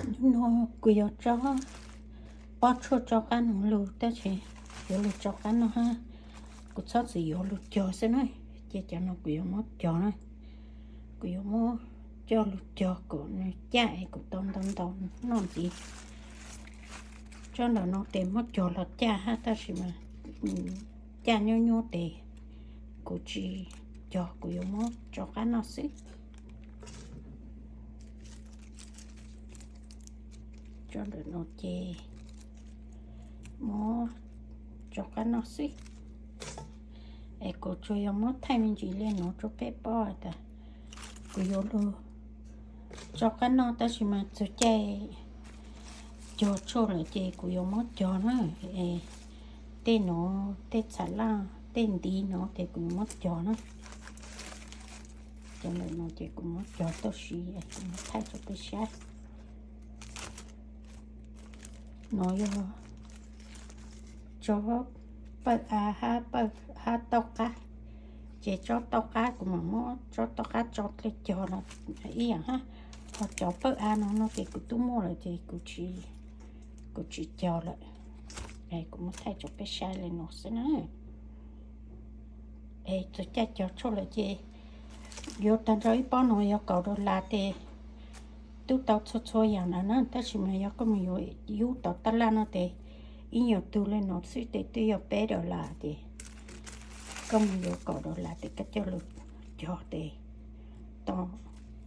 Hnub no kuv yuav tso pob tshuaj tsau qab no lug, tab sis yuav lug tsau qab noj hab. Kuv txhob txwm yuav lug cog xwb na, ces cov no kuv yuav muab cog na. Kuv yuav muab coj lug cog kom nws caj es kuv tau ntau ntau noj ntxiv. Tsob ntawm no tes muab cog los caj hab, tab sis mas caj nyuab nyuab tes kuv tsis cog, kuv yuav muab tsau qab noj xwb. Tsob ntawm no ces muab tsau qab noj xwb. Es kuv tsuas yog muab thaij me ntsis li no rua peb paub tas kuv yuav lug tsau qab noj, tab sis mas txug caij cog tshuaj lawm ces kuv yuav muab cog na. Es tej no, tej txham laj, tej ntiv no ces kuv yuav muab cog na. Cov ntawm no ces kuv muab cog tau siv, kuv muab thaij rua peb saib. No yog tsob pawj av hab, hab tauj qab. Ces tsob tauj qab kuv mam muab tsob tauj qab tso dlej cog los ib yaam hab. Ho cov pawj av no no ces kuv tub muaj lawm ces kuv tsis cog lawm. Kuv muab thaij rua peb saib li no xwb na. Es txug caij cog tshuaj lawm ces yuav tag nrho ib pob no yog kaum dollar tes tub tau txhua txhua yaam lawm na, tab sis mas yog koj mus yuav yub tom taj laj no tes ib nyuag tug li no xwb tes twb yog peb dollar tes koj mus yuav kaum dollar tes koj coj lug cog tes,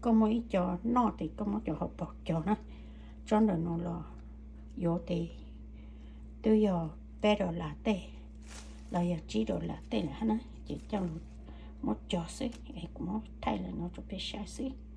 koj muaj ib co noj tes koj muab cov hauv paug cog na. Tsob ntawm no los yuav tes twb yog peb dollar tej los yog tsib dollar tej lawm hab na, ces coj lug muab cog xwb. Es kuv muab thaij li no rua peb saib xwb.